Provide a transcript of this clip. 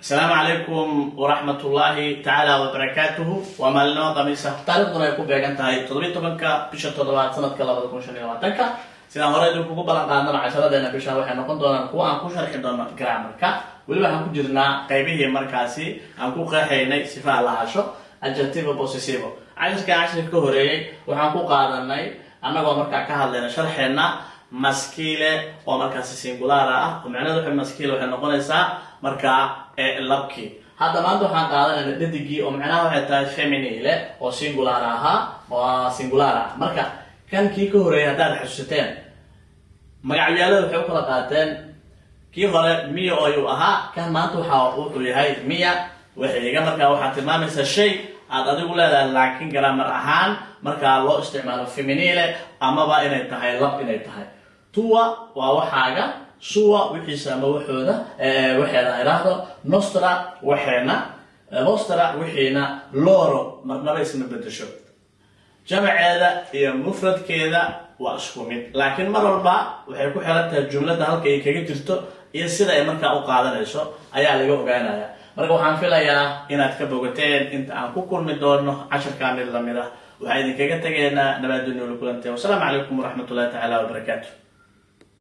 Asalaamu calaykum waraxmatullaahi tacaala wabarakaatuhu. Waa maalinimo Khamiisa, taariikhduna ay ku beegan tahay 17-ka bisha toddobaad, sanadka 2025-ka. Sidaan hore idinkugu ballan qaadnaba, casharadeena bisha waxay noqon doonaan kuwa aan ku sharxi doono grammarka. Weli waxaan ku jirnaa qaybihii markaasi aan ku qeexaynay sifaha lahaansho, aggettivo possessivo. Cashirka cashirka ka horeeyey waxaan ku qaadanay, annagoo markaa ka hadlayna sharxeenna, maschile oo markaasi singolare ah, oo macnaheedu waxay maschile waxay noqonaysaa markaa labkii. Hadda maanta waxaan qaadanayna dhadigii, oo macnaha waxay tahay femminile oo singolare ahaa, oo singolare ah. Marka kan kii ka horeeyay haddaad xasuusateen, magacyaalada waxay u kala qaateen: kii hore mio ayuu ahaa, kan maanta waxa wuxuu yahay mia, waxayga. Markaa waxaad tilmaamaysaa shay aad adigu leedahay, laakiin grammar ahaan markaa loo isticmaalo femminile amaba inay tahay lab inay tahay. Tua waa waxaaga, sua wixiisa ama waxooda, waxeeda idhaahdo, nostra waxeena, vostra wixiina, loro marnaba isma bedesho. Jamaceeda iyo mufradkeeda waa isku mid, laakiin mar walba waxay ku xiran tahay jumladda halka ay kaga jirto iyo sida ay markaa u qaadanayso ayaa laga ogaanaya. Marka waxaan filayaa inaad ka bogateen. Inta aan ku kulmi doono cashirkaa mid lamid ah, waxaa idinkaga tegaynaa nabaddunya wala kulantee. Wasalaamu calaykum waraxmatullahi tacaala wabarakaatu.